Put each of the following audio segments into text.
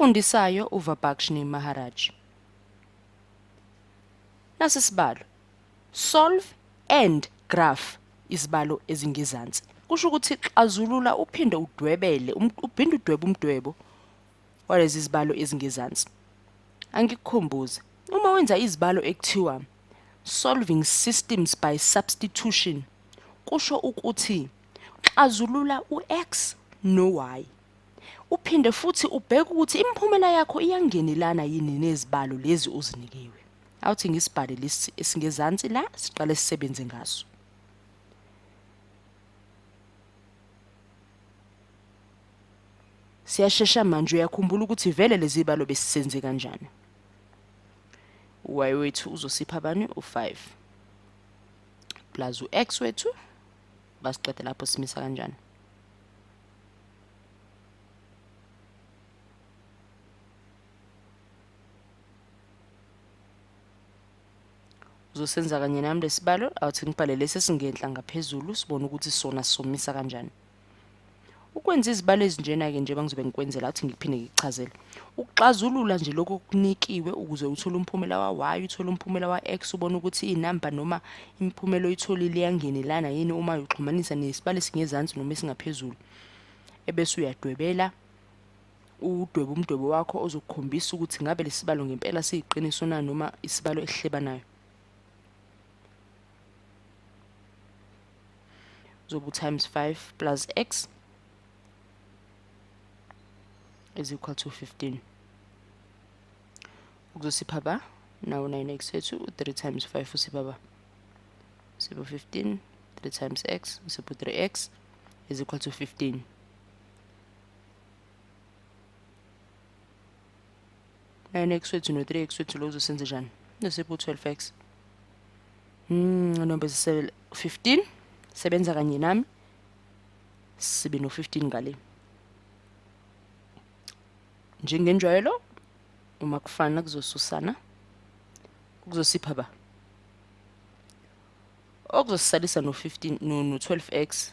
Ofundisayo uVabakshni Maharaj. Nasi isibalo. Solve and graph izibalo ezingezansi. Kusho ukuthi xazulula uphinde udwebele, uphinde udwebe umdwebo walezi zibalo ezingezansi. Angikukhumbuze, uma wenza izibalo ekuthiwa solving systems by substitution, kusho ukuthi xazulula u-x no-y. Uphinde futhi ubheke ukuthi imiphumela yakho iyangenelana yini nezibalo lezi ozinikiwe. Awuthi ngisibhale lesi esingezansi la siqale sisebenze ngaso. Siyashesha manje uyakhumbula ukuthi vele lezi zibalo besisenze kanjani. U-y wethu uzosipha bani? U-5 plus u-x wethu basiqede lapho simisa kanjani. Uzosenza kanye nami lesibalo awuthi ngibhale lesi esingenhla ngaphezulu sibone ukuthi sona somisa kanjani. Ukwenza izibalo ezinjena-ke njengoba ngizobe ngikwenzela athi ngiphinde ngikuchazele. Ukuxazulula nje lokho okunikiwe ukuze uthole umphumela wa-y, uthole umphumela wa-x, ubone ukuthi inamba noma imiphumela oyitholile iyangenelana yini uma uxhumanisa nesibalo esingezansi noma esingaphezulu. Ebese uyadwebela udwebe umdwebo wakho ozokukhombisa ukuthi ngabe lesibalo ngempela siyiqiniso na noma isibalo esihlebanayo. Uzobe times 5 plus x is equal to 15. Ukuzosipha ba nawo 9x wethu 3 times 5 usipha ba usipha 15 3 times x usipha 3x is equal to 15. 9x wethu no-3x wethu lo uzosenze njani? Uzosipha u-12x. Nombe zisebele 15 sebenza kanye nami sibe no-15 ngale. Njengenjwayelo uma kufana kuzosusana kuzosipha ba okuzosisalisa no-15 no-12x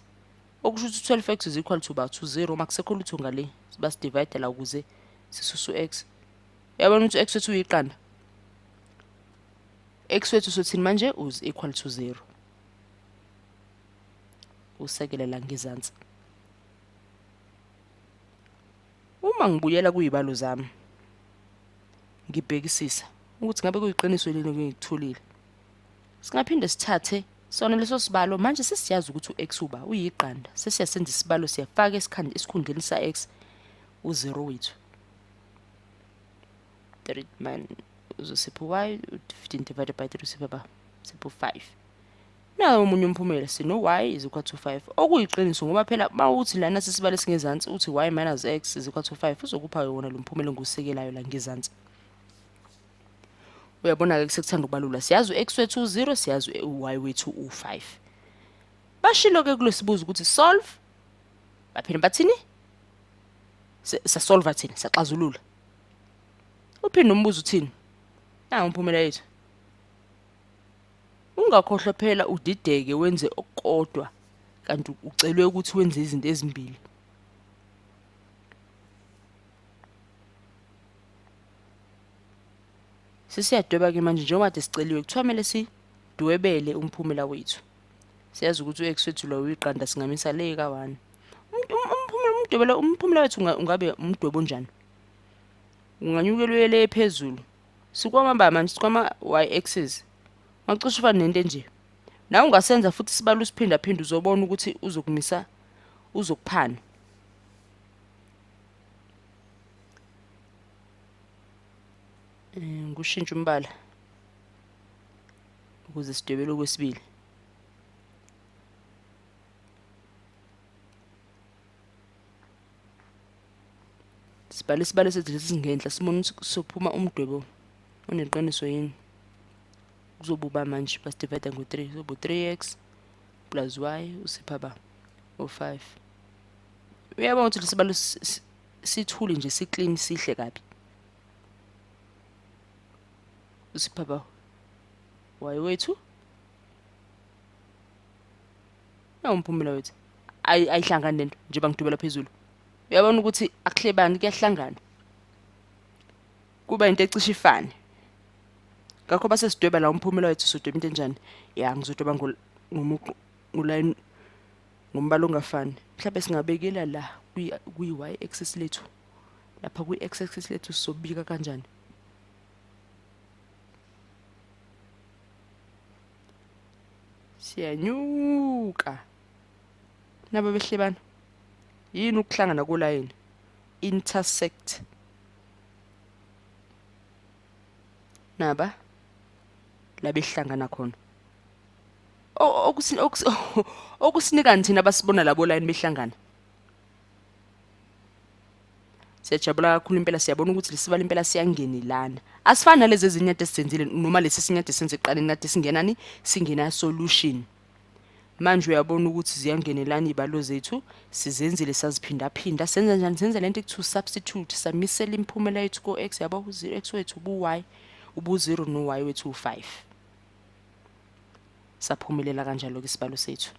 okusho ukuthi 12x is equal to ba to 0 uma kusekho lutho ngale basidivide la ukuze sisuse u-x. Uyabona ukuthi u-x wethu uyiqanda, x wethu sothini manje is equal to 0 usekele la ngezansi. Uma ngibuyela kuyibalo zami ngibhekisisa ukuthi ngabe kuyiqiniso lini engikutholile, singaphinde sithathe sona leso sibalo manje sesiyazi ukuthi u-x uba uyiqanda, sesiyasenza isibalo siyafaka esikhundleni sa-x u-0 wethu. 3 man uzosipha y 15 divided by 3 usipha ba sipha 5. Nawo omunye umphumela sino y is equal to 5 okuyiqiniso ngoba phela mawuthi lana sisibalo esingezansi uthi y minus x is equal to 5 uzokupha wona lo mphumela engiwusekelayo la ngezansi. Uyabona-ke kusekuthanda ukubalula, siyazi u-x wethu u-0, siyazi u-y wethu u-5. Bashilo-ke kulesibuzo ukuthi solve, baphinde bathini? Sasolva thina, saxazulula. Uphinde umbuzo uthini? Nangu umphumela yethu. Ungakhohlwa phela udideke wenze okukodwa kanti ucelwe ukuthi wenze izinto ezimbili. Sesiyadweba-ke manje njengoba kade siceliwe kuthiwa kumele sidwebele umphumela wethu. Siyazi ukuthi u-x wethu lo uyiqanda singamisa le ka-1. Umphumela umdwebelo umphumela wethu ungabe umdwebo onjani? Unganyukela uye le phezulu. Sikwama ba manje sikwama y axis. Ungacishe ufane nento enje. Nawe ungasenza futhi isibalo usiphindaphinde uzobona ukuthi uzokumisa uzokuphana. Ngiwushintshe umbala ukuze sidwebele okwesibili. Sibhale isibalo sethu lesi singenhla sibone ukuthi sophuma umdwebo oneqiniso yini. Kuzobuba manje basidivide ngo-3 kuzoba u-3x plus y usipha ba u-5. Uyabona ukuthi lesibalo sithule nje si-clean sihle kabi. Usipha ba y wethu nawumphumela wethu ayihlangani lento njengoba ngidwebela phezulu. Uyabona ukuthi akuhlebani kuyahlangana. Kuba into ecishe ifane. Ngakho base sidweba la umphumela wethu, sodweba into enjani? Ya, ngizodweba ngomuqu, ngolayini, ngombala ongafani. Mhlawumbe singabekela la kwi-y axis lethu. Lapha kwi-x axis lethu sizobika kanjani? Siyanyuka. Nabo behlebana. Yini ukuhlangana kolayini? Intersect. Naba la behlangana khona. Okusinikani thina abasibona labo layini behlangana? Siyajabula kakhulu impela, siyabona ukuthi lesibalo impela siyangenelana. Asifani nalezi ezinye ade sizenzile, noma lesi esinye ade senze ekuqaleni kade singenani, singena solution. Manje uyabona ukuthi ziyangenelana iy'balo zethu, sizenzile saziphindaphinda. Senza njani? Senza lento ekuthiwa substitute, samisela imiphumela yethu ko-x, yabo, x wethu ubu-y, ubu-0 no-y wethu u-5. Saphumelela kanjalo-ke isibalo sethu.